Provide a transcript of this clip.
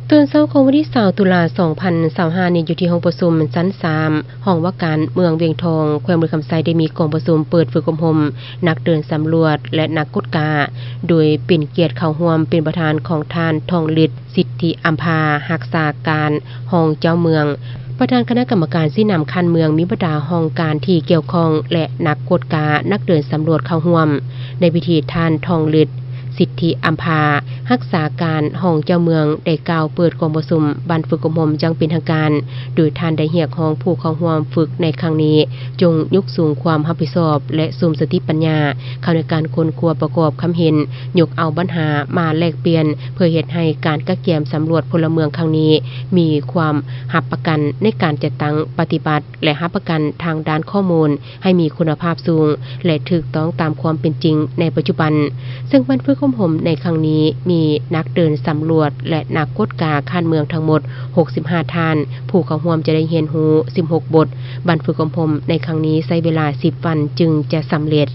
ຕອນເຊົ້າຂອງວັນທີຊາວ ຕຸລາ ສອງພັນຊາວຫ້ານີ້ ຢູ່ທີ່ຫ້ອງປະຊຸມຊັ້ນສາມ ຫ້ອງວ່າການເມືອງວຽງທອງ ແຂວງບໍລິຄຳໄຊ ໄດ້ມີກອງປະຊຸມເປີດຝຶກອົບຮົມນັກເດີນສຳຫຼວດ ແລະ ນັກກວດກາ ໂດຍເປັນກຽດເຂົ້າຮ່ວມເປັນປະທານຂອງທ່ານ ທອງລິດ ສິດທິອຳພາ ຮັກສາການຮອງເຈົ້າເມືອງ ປະທານຄະນະກຳມະການຊີ້ນຳຂັ້ນເມືອງ ມີບັນດາຫ້ອງການທີ່ກ່ຽວຂ້ອງ ແລະ ນັກກວດກາ ນັກເດີນສຳຫຼວດເຂົ້າຮ່ວມ. ໃນພິທີ ທ່ານ ທອງລິດ ສິດທິອຳພາ ຮັກສາການຮອງເຈົ້າເມືອງ ໄດ້ກ່າວເປີດກອງປະຊຸມບັນຝຶກອົບຮົມຢ່າງເປັນທາງການ, ໂດຍທ່ານໄດ້ຮຽກຮ້ອງຜູ້ເຂົ້າຮ່ວມຝຶກໃນຄັ້ງນີ້ ຈົ່ງຍົກສູງຄວາມຮັບຜິດຊອບ ແລະ ສຸມສະຕິປັນຍາເຂົ້າໃນການຄົ້ນຄວ້າປະກອບຄຳເຫັນ, ຍົກເອົາບັນຫາມາແລກປ່ຽນ ເພື່ອເຮັດໃຫ້ການກະກຽມສຳຫຼວດພົນລະເມືອງຄັ້ງນີ້ ມີຄວາມຮັບປະກັນໃນການຈັດຕັ້ງປະຕິບັດ ແລະ ຮັບປະກັນທາງດ້ານຂໍ້ມູນໃຫ້ມີຄຸນນະພາບສູງ ແລະ ຖືກຕ້ອງຕາມຄວາມເປັນຈິງໃນປັດຈຸບັນ. ເຊິ່ງບັນຝຶກອົບຮົມໃນຄັ້ງນີ້ ມີນັກເດີນສຳຫຼວດ ແລະ ນັກກວດກາຂັ້ນເມືອງທັງໝົດ ຫົກສິບຫ້າ ທ່ານ, ຜູ້ເຂົ້າຮ່ວມຈະໄດ້ຮຽນຮູ້ ສິບຫົກ ບົດ. ບັນຝຶກອົບຮົມໃນຄັ້ງນີ້ໃຊ້ເວລາ ສິບ ວັນຈຶ່ງຈະສຳເລັດ.